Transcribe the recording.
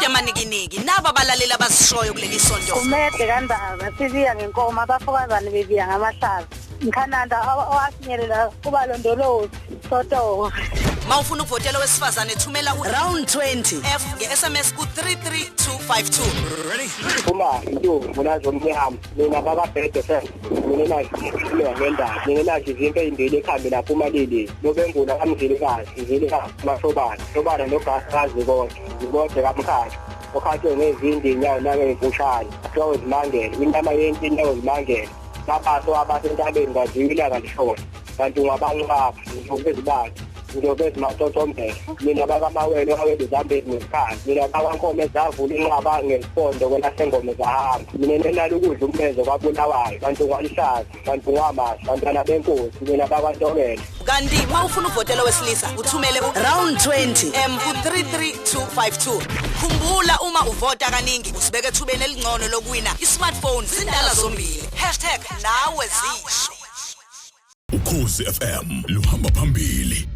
Yamanikiniki naba abalaleli abazishoyo kuleli sonto. Kumede kandaba sibiya ngenkomo abafokazane bebiya ngamahlaza. Mkhananda owafinyelela kubalondolozi sotoho. Mawufuna ukuvotela owesifazane thumela u-round 20 F nge-SMS ku-33252. Uma intombi unazo omnyama mina bakabhede fe mina nazi ngendaba mina nazi izinto ezimbili ekhambi lapho umalili lobengula kamzilikazi mzilikazi mahlobana hlobana nogasa kazi kodwa zibodwe kamkhathi okhathwe ngezindi inyawo nangey'mfushane kuthiwa uzimangele intama yento inyawo zimangele babaso abasentabeni kwaziwa ilanga lishona kanti ungabanqaba ngizobezibali ngizobezimatotombela mina bakamawele wawele zambezi ngesikhathi mina bakwankomo ezavula inqaba ngesipondo kwelasengome zahamba mina nenala ukudla umbezo kwabulawayo kanti ungalihlaza kanti ungamazi bantwana benkosi mina bakwantokela. Kanti uma ufuna ukuvotela owesilisa uthumele u-round 20 M ku-33252. Khumbula uma uvota kaningi usibeka ethubeni elingcono lokuwina i-smartphone zindala zombili. #NaweZisho. Ukhozi FM luhamba phambili.